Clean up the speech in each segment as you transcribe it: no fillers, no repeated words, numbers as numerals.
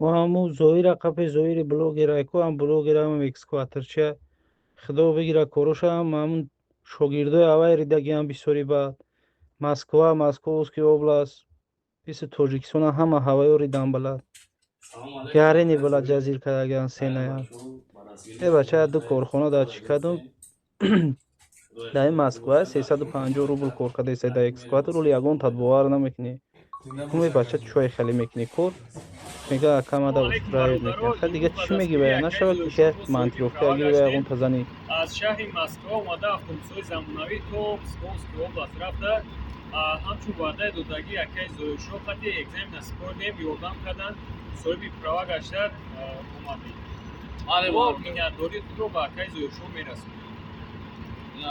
Ҳаму Зоира қапи Зоири блогера ку ҳам блогера, ҳам экскаваторчия. Худо бигира короша, ҳам ҳамун шогирдои авай ридагиам бисёри. Баъд Москва, Московский область, биси Тоҷикистона ҳама ҳаваё ридан балад. Гарини балад ҷазир кардагиан сеная. Э бача, ду корхона дар чӣ кардум, дар ин Москва 350 рубл кор кардаеса дар экскаватор. Оли ягон тат бовар намекунӣ. Куме бача, чӯй хеле мекунӣ кор, мега акамада устраивает мекунад. Ха, дига чӣ меги? Бая нашавад ки монтировка гири ва ягон тазани. Аз шаҳри Москва омада, автобусҳои замонавӣ то Псковский область рафта, ҳамчун ваъдаи додагӣ акаи Зоиршоҳ қати экзамен супоридем, ёрдам карданд, соҳиби права гашта омадем. Мо миннатдории худро ба акаи Зоиршоҳ мерасонем.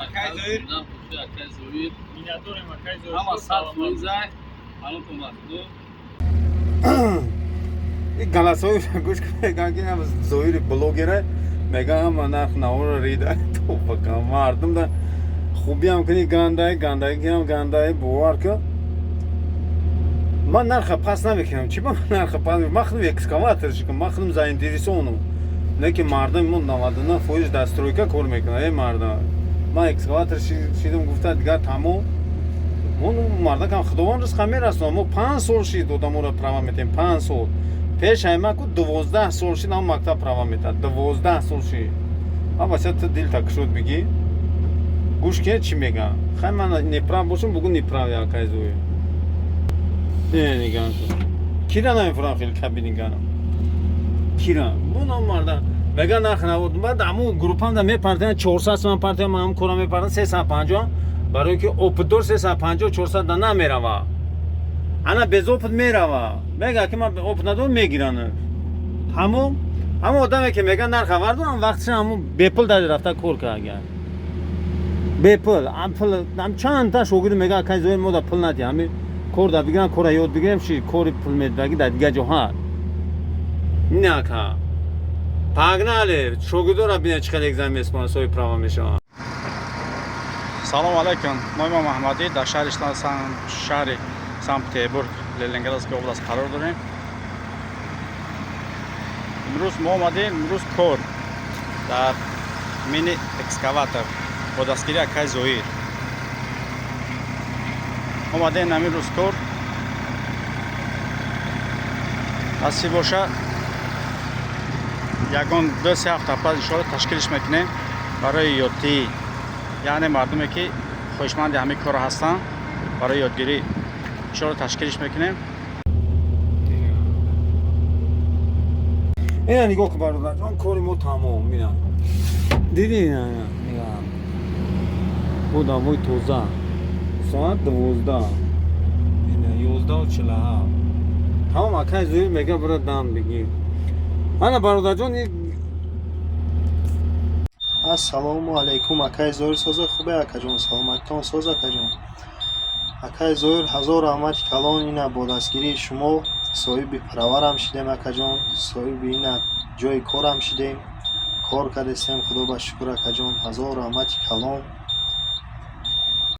Акай Зоир. Акай Зоир. Миннатдорем, акаи Ҳама Зоиршоҳ. 100%. Ҳанутон вақтду. Ин галасҳои гӯш меган, ки Зоири блогера меган, ҳама нарх навора рида. Тоба, мардум да хубиам кунӣ гандай, гандагиам гандай. Бовар кун, ман нарха пас намекунам. Чӣ ба нарха пас? Ман худам экскаватор шикам, ман худам заинтересован ам. Не ки мардуми мо 99% дар стройка кор мекунад. Э мардам, ман экскаватор шидам, гуфта дигар тамом. Мардакам худованд ризқа мерасонад. Мо 5 сол шид одаморо права метем, 5 сол пеш. Айма ку 12 сол шид, ҳам мактаб права метад, 12 сол шид. А бача, ту дилта кушод, бигӣ, гӯш ки чӣ мегӯям. Хай, ман неправ бошам, бугӯ неправ. Якай Зои не ниган кира намефурам, хеле кабиниганам кира буно марда мега нарх навод. Баъд ҳамун группам да мепартиян, 400 соман партиян, ман ҳам кора мепартам 350, барое ки опыт дор 350, 400 да намерава. Ана без опыт мерава, мега ки ман опыт надорам, мегиранд. Тамом. Ҳамон одаме ки мега нарха вардорам, вақтша ҳамун бепул дар рафта кор карда, бепул пул. Чандта шогирд мега: «Акай Зоир, мо да пул надиҳ, ҳами кор да бигирам, кора ёд бигирем». Ши кори пул медаги дар дигар ҷо ҳаст. Не, ака, погнали, шогирдора бина, чӣ қадар экзамен меспоранд, соҳиби права мешаванд. Салому алайкум. Мо Маҳмадӣ дар шаҳри Санкт Петербург, Ленинградская область қарор дорем. Имрӯз мо омадем, имрӯз кор дар мини экскаватор бо дастгирии акай Зоир омадем. Ҳамин рӯз кор насиб боша, ягон 2-3 ҳафта пас иншоалло ташкилш мекунем барои ёддиҳӣ, яъне мардуме ки хоҳишманди ҳамин корро ҳастанд, барои ёдгирӣ иншоалло ташкилш мекунем. Ина нигоҳ кун, бародарҷон, кори мо тамом. Ина дидӣ, ина нигоҳ, бо давои тоза. Соат 12, ина 11:47. Тамом. Акай Зоир мега: «Бира, дам бигир». Ана, бародарҷон. Ассалому алайкум, акай Зоир. Соза, хубе, акаҷон? Саломатитон соз, акаҷон? Акай Зоир, ҳазор раҳмати калон. Ина бо дастгирии шумо соҳиби права рам шидем, акаҷон, соҳиби ина ҷои корам шидем, кор кардестем, худо ба шукр, акаҷон, ҳазор раҳмати калон.